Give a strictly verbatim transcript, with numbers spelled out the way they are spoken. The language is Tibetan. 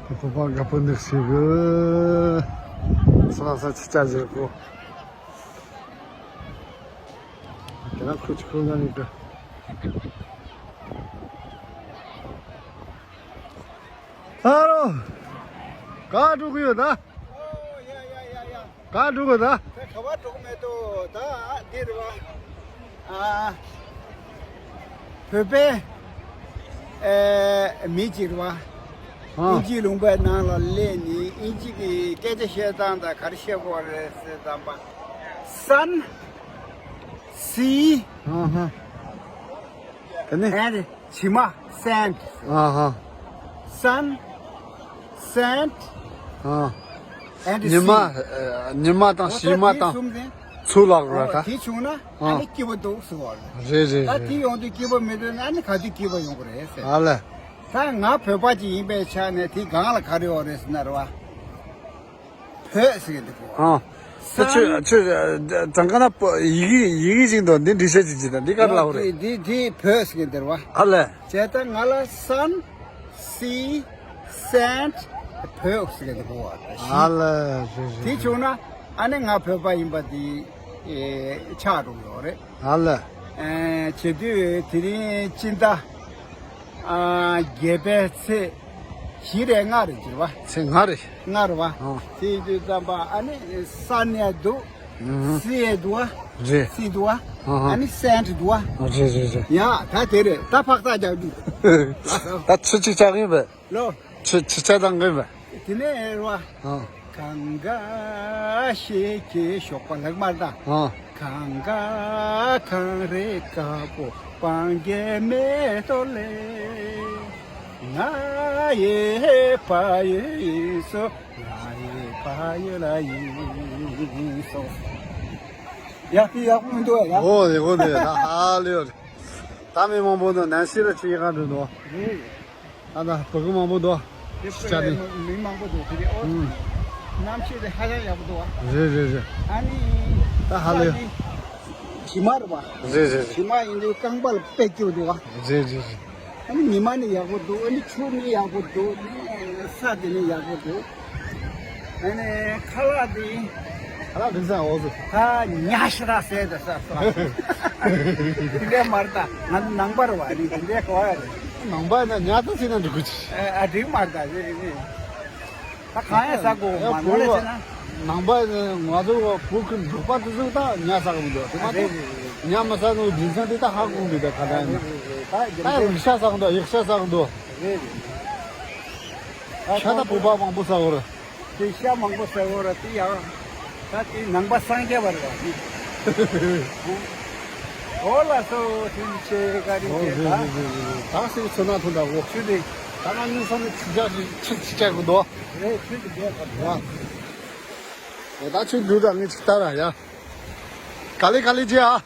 ཁོ་པ་དགའ་པོ་འདུག་ཟེར་གི། ཚོ་ལ་ས་ཆི་ཆ་ཟེར་གོ། དེ་ན་ཁོ་ཆི་ཁོ་ན་ནི་གི། ཨ་རོ། ག་འགྲོ་གི་ཡོད་ད། ཨོ་ཡ་ཡ་ཡ་ཡ། ག་འགྲོ་གི་ད། ད་ག་བ་འགྲོ་གི་མེད་དོ། ད་འདི་རེད་བ། ཨ། བོད་པའི་ཨེ་མི་གཅིག་རེད་བ། ཨ། དབྱིན་ཇི་ལུང་པའི་ནང་ལ་སླེབས་ནས་དབྱིན་ཇི་གི་སྐད་ཆ་བཤད་སྟངས་དང་ག་རེ་བཤད་དགོས་རེད་ཟེར་དམ་པ། Sun, sea, ཨ་ཧ། དེ་ནི། And བྱེ་མ། Sand. ཨ་ཧ། Sun, sand, ཨ། and ཉི་མ། sea. ཨ། ཉི་མ་དང་བྱེ་མ་དང་། ཚུར་ལོག་ར་ད། དེ་བྱུང་ན་ཨ་ནི་སྐྱིད་པོ་འདུག་ཟེར་བ་རེད། རེད་རེད་ད། རེད། དེ་ཡོང་དུས་སྐྱིད་པོ་མི་འདུག་ན་ཨ་ནི་ག་དུས་སྐྱིད་པོ་ཡོང་གི་རེད་ཟེར། ཨ་ལས། ད་ང་བོད་པ་ཅིག་ཡིན་པའི་ཆ་ནས་དེ་སྒང་ལ་ག་རེ་ཡོད་རེད་ཟེར་ན་རེད་བ། བོད་ཟེར་གི་འདུག་གོ། ཨ། ད་ཁྱོད་ཁྱོད་གྲངས་ཀ་ན་ཡི་གེ་ཡི་གེ་ཅིག་འདུག་འདི་འབྲི་ཤེས་ཅིག་ཅིག་དང་འདི་ག་རེ་ལབ་རེད། འདི་འདི་བོད་ཟེར་གི་འདུག་བ། ཨ་ལས། བྱས་ཙང་ང་ལ་Sun, Sea, Sand, བོད་ཟེར་གི་འདུག་གོ། ཨ་ལས། རེད་རེད། དེ་བྱུང་ན་ཨ་ནི་ང་བོད་པ་ཡིན་པ་འདི་ཨེ་ཆགས་འགྲོ་གི་ཡོད་རེད། ཨ་ལས། ཨེ་བྱེད་དུས་དེ་རིང་སྤྱི་ཟླ་ཨ་བརྒྱད་པའི་ཚེས་བཞི་རེད། ལྔ་རེད་ཟེར་བ། ཚེས་ལྔ་རེད། ལྔ་རེད་བ། ཨ། དེ་ཡིན་དུས་ཙམ་པ་ཨ་ནི་Sun་ཡང་འདུག་ཨུ་ཧུ། Sea་ཡང་འདུག་བ། རེད། Sea་འདུག་བ། ཨ་ཧ། ཨ་ནི་Sand་འདུག་བ། རེད་རེད་རེད། ཡ་ད་དེ་རེད། ད་ཕག་ཐག་རྒྱག་དུས། ད་ཆུ་ཆུ་ཆགས་ཡིན་པས། ལོ། ཆུ་ཆུ་ཆགས་དང་ཡིན་པས། དེ་ནས་རེད་བ། ཨ། གངས་དཀར་ཞིག་གི་ཞོགས་པ་ལགས་མར་ད། ཨ། གངས་དཀར་གངས་རི་དཀར་པོ་སྤང་རྒྱན་མེ་ཏོག་ལས། ང་ཡི་ཕ་ཡུལ་ཡིན་སོ། ང་ཡི་ཕ་ཡུལ་ལ་ཡིན་སོ། ཡག་དེ་ཡག་པོ་མི་འདུག་ཡ། འོ་རེད་འོ་རེད། ད་ཧ་ལས་ཡོད་རེད། ད་མི་མང་པོ་འདུག་ནན་སི་ལ་ཅིག་ཡི་ག་འགྲོ་འདུག་རེད། ད་ད་བོད་གི་མང་པོ་འདུག་དེ་ཅིག་ཆ་དེ། མི་མང་པོ་འདུག་དེ་རེད། ཨོ། ཨུམ། གནམ་གཤིས་དེ་ཧ་ཅང་ཡག་པོ་འདུག་བ། རེད་རེད་རེད། ཨ་ནི། ད་ཧ་ལས། ས་དེ་བྱེ་མ་རེད་བ། རེད་རེད་རེད། བྱེ་མ་ཡིན་དུས་རྐང་པ་ལ་དཔེ་སྐྱིད་པོ་འདུག་བ། རེད་རེད་རེད། ཨ་ནི་ཉི་མ་ནི་ཡག་པོ་འདུག་ཨ་ནི་ཆུ་ནི་ཡག་པོ་འདུག་ས་དེ་ནི་ཡག་པོ་འདུག་ཨ་ནི་ཁ་ལག་དེ། ཁ་ལག་དེ་ཚང་འོ་ཟོ། ད་ཉ་ཤ་ར་ཟས་ད་ས་ས། དེ་འདྲའི་མར་ད་ང་ནང་པར་བ་ནི་དེ་འདྲའི་གོ་ཡ་རེད། ནང་པ་ན་ཉ་ད་ཟེར་ན་འགྲིག་གི་ཅི། ཨ་འགྲིག་མར་ད་ཟེར་ནི། ད་གང་ཡང་ཟ་དགོས་མ་ནོར་ལས་ཟེར་ན། ནང་པ་ནི་ང་ཚོ་བོད་ཀྱི་འབྲོག་པ་དེ་ཚོ་ད་ཉ་ཟ་གི་མི་འདུག་དེ་མ་གཏོགས་ཉ་མི་ཟ་ནོ་རྒྱུ་མཚན་དེ་ད་ཧ་གོ་མི་འདུག་ད་ག་ད་ནི། ད་རིག་ཤ་ཟ་གི་འདུག་ཡག་ཤ་ཟ་གི་འདུག་རེད་རེད། ད་ཤ་ད་བོད་པ་མང་པོ་ཟ་གི་རེད། དེ་ཤ་མང་པོ་ཟ་གི་རེད་དེ་ཡང་། ད་དེ་ནང་པ་སངས་རྒྱས་པ་རེད་བ། འོ་ལགས་སོ་ཐུགས་རྗེ་ཆེ་བཀའ་དྲིན་ཆེ་ད། ད་སེ་ཚོ་ན་ཐོན་ད་འོ། ཆུ་དེ། ད་ང་ནུས་སོང་ནས་ཆུ་ཆག་ཆུ་ཆུ་ཆག་གི་འདུག་རེད་ཆུ་དེ་རྒྱས་པ་རེད། ད་ཆུ་འདུག་ད་ངས་ཅིག་ལྟ་ར་ཡ། ག་ལེ་ག་ལེ་རྗེ་ཨ།